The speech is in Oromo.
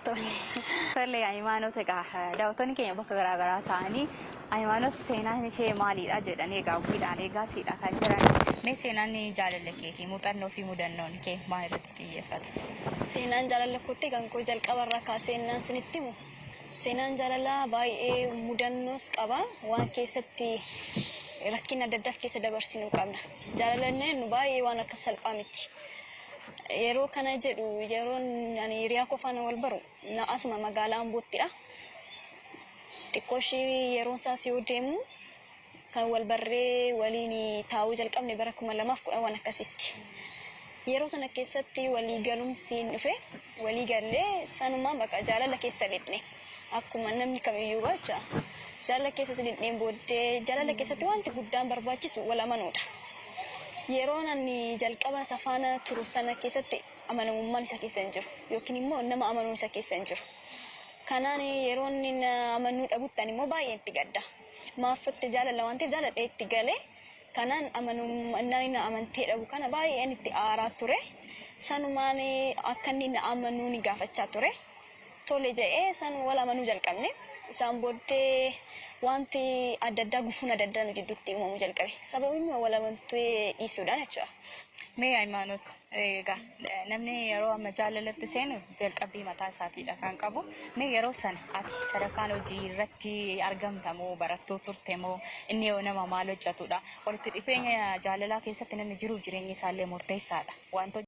Tole. Tole Hayimaanot, egaa daawwattoonni keenya bakka garaa garaa ta'anii Hayimaanot seenaan ishee maalidha jedhanii egaa hawwiidhaan eegaatiidha kan jiran. Mee seenaan jaalala keetii, muuxannoo fi mudannoon kee maal irratti xiyyeeffata? Seenaan jaalala kootti kan koo jalqaba irraa kaasee naan sinitti himu. Seenaan jaalalaa baay'ee mudannoos qaba. Waan keessatti rakkina adda addaas keessa dabarsinuu qabna. Jaalalaan nu baay'ee waan akka salphaa miti. Yeroo kana jedhu, yeroon ani hiriyaa koo faana wal baru na asuma magaalaa Amboottidha. Xiqqoo ishii yeroon isaas yoo deemu, kan wal barree waliin taa'uu jalqabne bara 2010 waan akkasitti. Yeroo sana keessatti walii galumsi dhufe, walii gallee sanumaan bakka jaalala keessa lixne, akkuma namni kamiyyuu jecha. Jaalala keessa lixneen booddee, jaalala keessatti wanti guddaan barbaachisu wal amanuudha. Yeroon ani jalqaba isa faana turu sana keessatti amanamummaan isa keessa hin jiru, yookiin immoo nama amanuun isa keessa hin jiru. Kanaan yeroo inni na amanuu dhabutti ani immoo baay'ee itti gadda. Maaffatte jaalala waan ta'eef jaaladhee itti galee, kanaan amanummaan na amantee dhabu kana baay'een itti aaraa ture. Sanumaan akka inni na amanuu ni gaafachaa ture. Tole jedhee san wal amanuu jalqabne. Isaan booddee wanti adda addaa, gufuun adda addaa nu gidduutti uumamuu jalqabe. Sababni wal amantee dhiisuudhaan jechuudha. Mee Hayimaanot, egaa namni yeroo amma jaalalatti seenu jalqabbii mataa isaatiidha kan qabu. Mee yeroo sana ati sadarkaan hojii irratti argamta moo barattuu turte moo inni yoo nama maal hojjetudha? Walitti dhufeenya jaalalaa keessatti namni jiruuf jireenyi isaallee murteessaadha. Wantoota